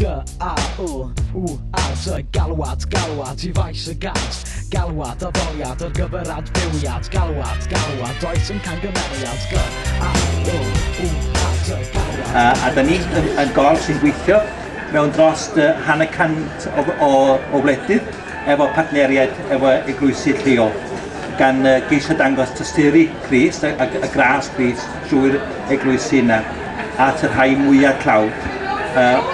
G-A-L-W-A-D, galwad, galwad i faes y gad. Galwad, addoliad ar gyfer adfywiad. Galwad, galwad, does yn cangymeriad. G-A-L-W-A-D, galwad. A da ni yn gorff sy'n gweithio mewn dros 150 o wledydd efo partneriaid efo eglwysi lleol, gan geisio dangos tosturi Crist a gras Crist trwy'r eglwysi yna at y rhai mwyaf tlawd.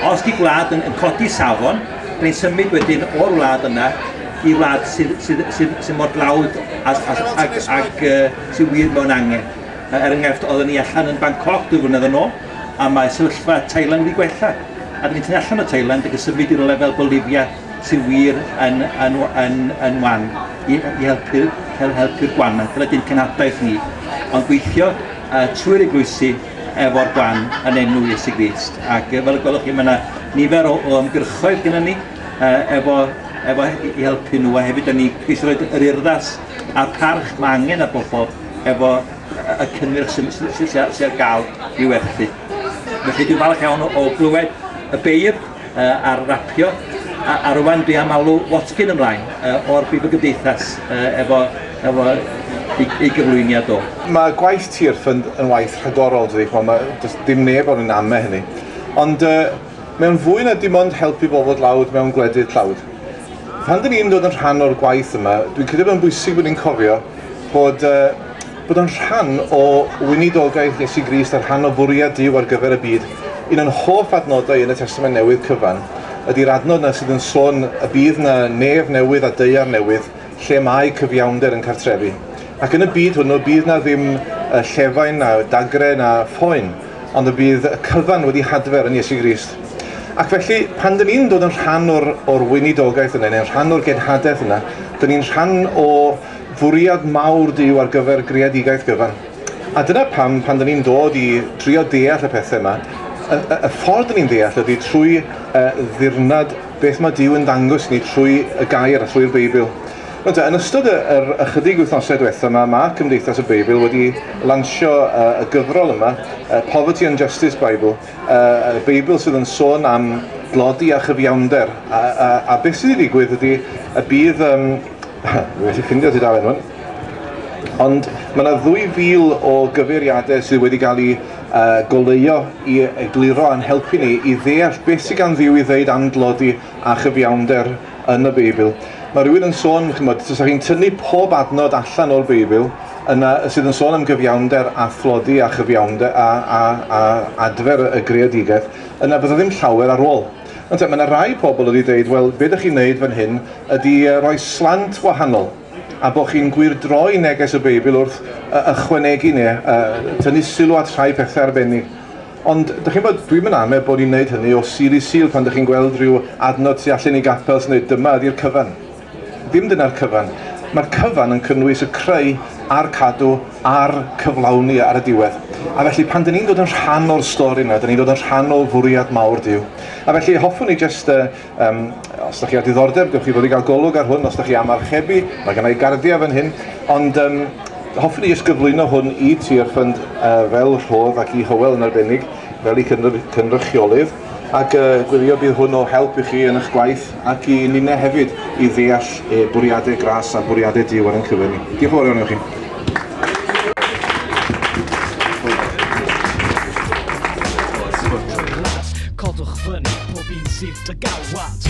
Os di gwlad yn codi safon, da ni'n symud wedyn o'r wlad yna i wlad sydd mor dlawd ag sydd wir mewn angen. Er enghraifft, oedden ni allan yn Bangkok 2 flynedd yn ôl, a mae sefyllfa Thailand wedi gwella. A dyn ni'n tynnu allan o Thailand ac yn symud i rywle fel Bolivia sydd wir yn wan i helpu'r gwan. Dyna di'n cenhadaeth ni. Ond gweithio trwy'r eglwysi efo'r gwan yn enw Iesu Grist. Ac fel y gwelwch chi, mae yna nifer o ymgyrchoedd gyda ni efo i helpu nhw, a hefyd da ni ceisio rhoi yr urddas a'r parch mae angen ar bobl efo y cynnyrch sydd ar gael i werthu. Felly dwi'n falch iawn o glywed y beirdd a'r rapio, a rwan dwi am alw Watkin ymlaen o'r Beibl Gymdeithas efo ei gyflwyniad o. Mae gwaith Tearfund yn waith rhagorol, dydi, mae dim neb o'n yn amau hynny. Ond mewn fwy na dim ond helpu bobl dlawd mewn gwledydd tlawd. Pan dyn ni'n dod yn rhan o'r gwaith yma, dwi'n credu bod yn bwysig bod ni'n cofio bod yn rhan o weinidogaeth Iesu Grist a rhan o fwriad Duw ar gyfer y byd. Un o'n hoff adnodau yn y Testament Newydd cyfan ydy'r adnod yna sydd yn sôn y bydd na nef newydd a daear newydd lle mae cyfiawnder yn cartrefu. Ac yn y byd hwnnw bydd na ddim llefain na dagre na phoen, ond y bydd y cyfan wedi hadfer yn Iesu Grist. Ac felly, pan dyn ni'n dod yn rhan o'r weinidogaeth yna, neu'n rhan o'r genhadaeth yna, dyn ni'n rhan o fwriad mawr Duw ar gyfer greadigaeth gyfan. A dyna pam, pan dyn ni'n dod i drio deall y pethau yma, y ffordd dyn ni'n deall ydy trwy ddirnad beth mae Duw yn dangos ni trwy y gair a trwy'r Beibl. Yn ystod yr ychydig wythnosau diwethaf yma, mae Cymdeithas y Beibl wedi lansio y gyfrol yma, Poverty and Justice Bible, y Beibl sydd yn sôn am dlodi a chyfiawnder. A beth sydd wedi digwydd ydy y bydd... Dwi wedi ffindio tudalen hwn. Ond mae yna 2,000 o gyfeiriadau sydd wedi cael eu goleuo i egluro a'n helpu ni i ddeall beth sydd gan Dduw i ddeud am dlodi a chyfiawnder yn y Beibl. Mae rhywun yn sôn, chimod, os chi'n tynnu pob adnod allan o'r Beibl yna sydd yn sôn am gyfiawnder a thlodi a chyfiawnder a adfer y greadigaeth, yna bydda ddim llawer ar ôl. Ond mae yna rai pobl wedi dweud, wel, be ydych chi'n neud fan hyn ydy rhoi slant wahanol, a bod chi'n gwyrdroi neges y Beibl wrth ychwanegu neu tynnu sylw at rhai pethau arbennig. Ond, dych chi'n bod, dwi'n mynd amau bod ni'n neud hynny o Sul i Sul pan dych chi'n gweld rhyw adnod tu allan i gapel sy'n dweud dyma ydy'r cyfan. Ddim dyna'r cyfan. Mae'r cyfan yn cynnwys y creu a'r cadw a'r cyflawni ar y diwedd. A felly pan dyn ni'n dod yn rhan o'r stori yna, dyn ni'n dod yn rhan o fwriad mawr Duw. A felly hoffwn i jyst, os ydych chi â diddordeb, gewch chi ddod i gael golwg ar hwn, os ydych chi am archebu, mae gen i gardiau fan hyn, ond hoffwn i jyst gyflwyno hwn i Tearfund fel rhodd ac i Hywel yn arbennig, fel i cynrychiolydd, ac gwylio bydd hwn o help i chi yn eich gwaith ac i ninne hefyd i ddeall bwriadau gras a bwriadau Duw ar ein cyfer ni. Diolch yn fawr iawn i chi. Codwch fyny pob un sydd dy galwad.